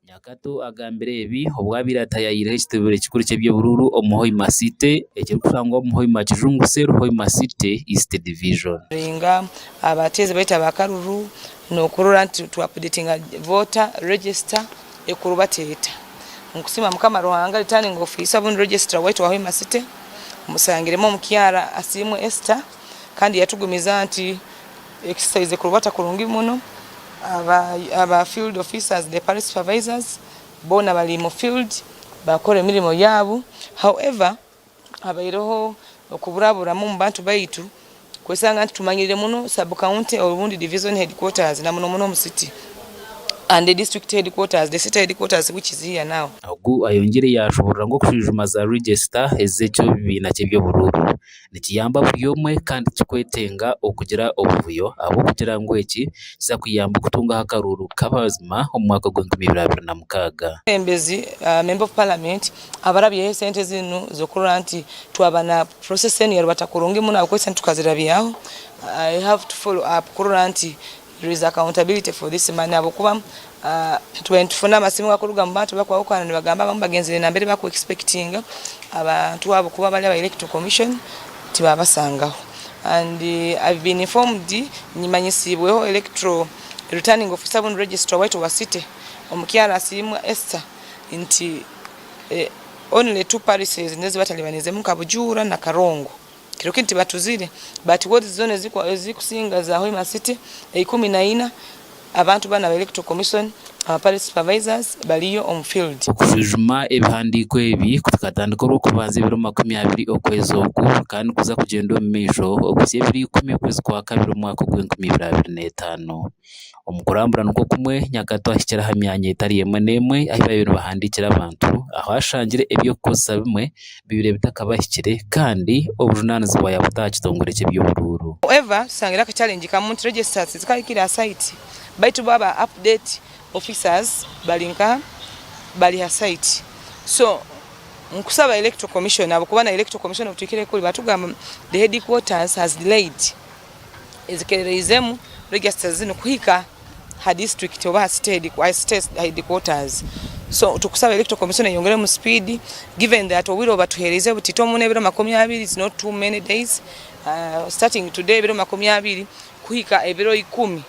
Nyakato agambire ebi obu abaire ataayayireho ekitebe kikuru ky'eby'oburuuru omu Hoima City ekirikushangwa omu Hoima Kijungu Cell, Hoima City East Division. Ringa abateezi baitu abakaruru nokurora nti twa updatinga voter register ekurubateeta. Nkusiima Mukama Ruhanga returning officer obundi registrar waitu wa Hoima City musangiremu omukyara Asiimwe Esther kandi yatugumiza nti exercise ekurubata kurungi muno. Aba field officers the parish supervisors boona bari mu field bakora emirimo yaabo however habaireho okuburaburamu omu bantu baitu kwesanga nti tumanyirire muno sub county obundi division headquarters na muno muno omu city and the district headquarters the city headquarters which is here now. Ogu ayongyire yaashoboorora ngu okushwijuma za register ez'ekibiina ky'eby'oburuuru Nikiyamba buri omwe kandi tikwetenga okugira obuvuyo ahabw'okugira ngu eki nikiza kuyamba okutungaho akaruuru k'abazima omu mwaka gw'enkumi ibiri 26. Omwebembezi, Member of Parliament, abarabyeho esente zinu z'okurora nti twaba na process enu yarubata kurungi muno ahabw'okuba esente tukazirabyaho. I have to follow up kurora nti There is accountability for this money ahabw'okuba tubaire nitufuna amasimu gakuruga omu bantu bakwahukana nibagamba abamwe bagenzire nambere baku expectinga abantu abo kuba bari aba electoral commission tibabasangaho and I've been informed nyimanyisibweho electoral returning officer obundi registrar waitu owa city omukyara Asiimwe Esther nti only two parishes nizo ezibatalibanizemu nka Bujuura na Karongo. Kiro kinu tibatuzire but wards zona ezikusinga za Hoima City eikumi na ina abantu banu aba Electoral Commission, aba parish supervisors bariyo omu field. Okushwijuma ebihandiiko ebi kukatandika Orwokubanza ebiro 20 okwezi oku kandi nikuza kugyenda omu maisho okuhitsya ebiro ikumi okwezi kwa kabiri omwaka ogw'enkumi ibiri 25. Omu kurambura nikwo kumwe, Nyakato ahikire aha myanya etari emwe n'emwe ahu baabaire nibahandiikira abantu ahu ashangire eby'okukozesa bimwe bibaire bitakabahikire kandi obujunaanizibwa yaabuta aha kitongore ky'eby'oburuuru. However, tusangire aka challenge kamwe nti registers tizikahikire aha site baitu bo aba update officers bari nkaha bari ha site so nkusaba electoral commission ahabw'okuba na electoral commission obutuhikire kuri batugamba the headquarters has delayed ezikerereizemu registers zinu kuhika ha district oba ha city headquarters so tukusaba electoral commission eyongeremu speed given that obwire obubatuhereize butito muno ebiro 20 is not too many days starting today ebiro 20 kuhika ebiro ikumi.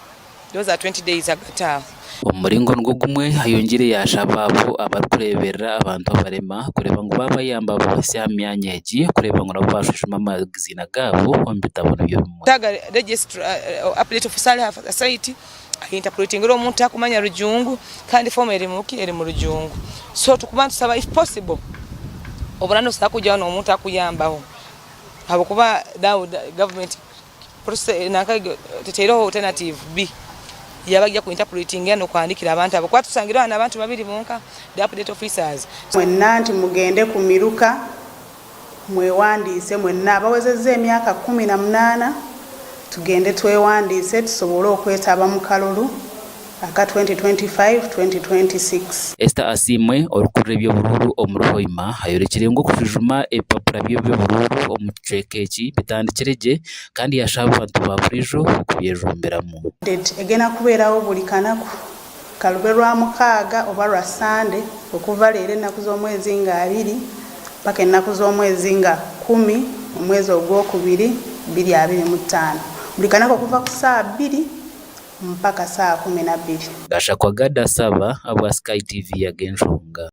Those are 20 days hagati aho. Omu muringo nigwo gumwe, ayongyire yaashaba abo abarikureeberera abantu abarema kureeba ngu baabayamba babahitsya aha myanya egi kureeba ngu nabo baashwijuma amaziina gaabo omu bitabo nibyo bimwe. Taaga registrar update officer ari aha site ayinterpretingire omuntu takumanya rujungu kandi form eri muki eri mu rujungu so tukuba nitusaba if possible obura nosobola kugyaho nomuntu akuyambaho ahabwokuba now government Teteireho alternative B yabagya ku interpretingira nokuhandikira abantu abo kuba tusangireho hanu abantu babiri bonka the update officers. Mwenna nti mugende ku miruka mwewandiise mwenna abawezezza emyaka 18 tugende twewandiise tusobole okwetaba mu kalulu aka 2025, 2026. Esther Asiimwe, orikukurira eby'oburuuru omuri Hoima ayorekire ngu okushwijuma ebipapura by'eby'oburuuru omu kicweka eki bitandikire gye kandi yashaba abantu ba buriijo okubyejumbiramu. Date egenda kubeerawo buli kanaku kalube Lwamukaaga oba lwa Sande okuva leero ennaku z'omwezi nga abiri paka ennaku z'omwezi nga kumi omwezi ogwokubiri 2025 buli kanaku okuva ku ssaawa bbiri mpaka saawa 12. Gashakwa Gad Asaba, ahabwa Sky TV Ag'enshonga.